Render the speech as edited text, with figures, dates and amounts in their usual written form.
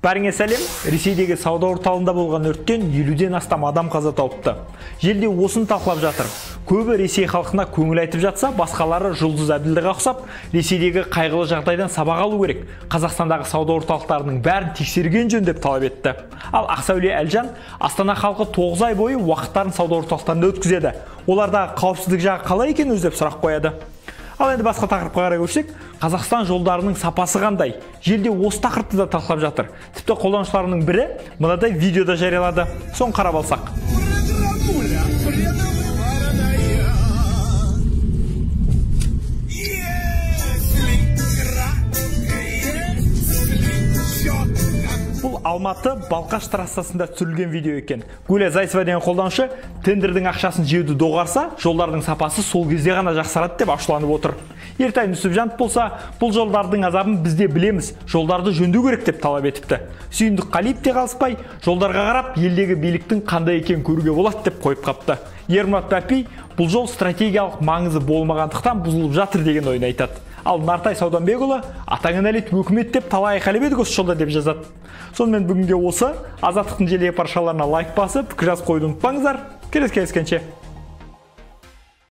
Бәріңе сәлем. Ресейдегі сауда орталығында болған өрттен 50-ден астам адам қаза тауыпты. Елде осыны талқылап жатыр. Көбі Ресей халқына көңіл айтып жатса, басқалары Жұлдыз Әбділдаға ұқсап, Ресейдегі қайғылы жағдайдан сабақ алу керек. Қазақстандағы сауда орталықтарының бәрін тексерген жөн деп талап етті. Ал Ақсәуле Әлжан Астана халқы 9 ай бойы уақыттарын сауда орталықтарында өткізеді. Олардағы қауіпсіздік жағы қалай екен өзі деп сұрақ қояды. Ал енді басқа тақырыпқа қарай көшсек, Қазақстан жолдарының сапасы қандай? Желде осы тақырыпты да талқылап жатыр. Тіпті қолданушыларының бірі мынадай видеода жариялады. Соны қарап алсақ. Бұл Алматы Балқаш трассасында түсірілген видео екен. Гуля Зайцева деген қолданушы тендердің ақшасын жеуді доғарса, жолдардың сапасы сол кезде ғана жақсарады деп ашуланып отыр. Ертай Нүсіпжанов болса, бұл жолдардың азабын біз де білеміз, жолдарды жөндеу керек деп талап етіпті. Сүйіндік Қалиев те қалыспай, жолдарға қарап елдегі биліктің қандай екенін көруге болады деп қойып қапты. Ермұрат Бәпи бұл жол стратегиялық маңызы болмағандықтан бұзылып жатыр деген ойын айтады. Ал Нартай Сауданбекұлы атаңа нәлет өкімет деп талай айқайлап едік осы жолда деп жазады. Сонымен бүгінге осы. Азаттықтың желі парақшаларына лайк басып, пікір жазып қоюды ұмытпаңыздар. Келесі кездескенше.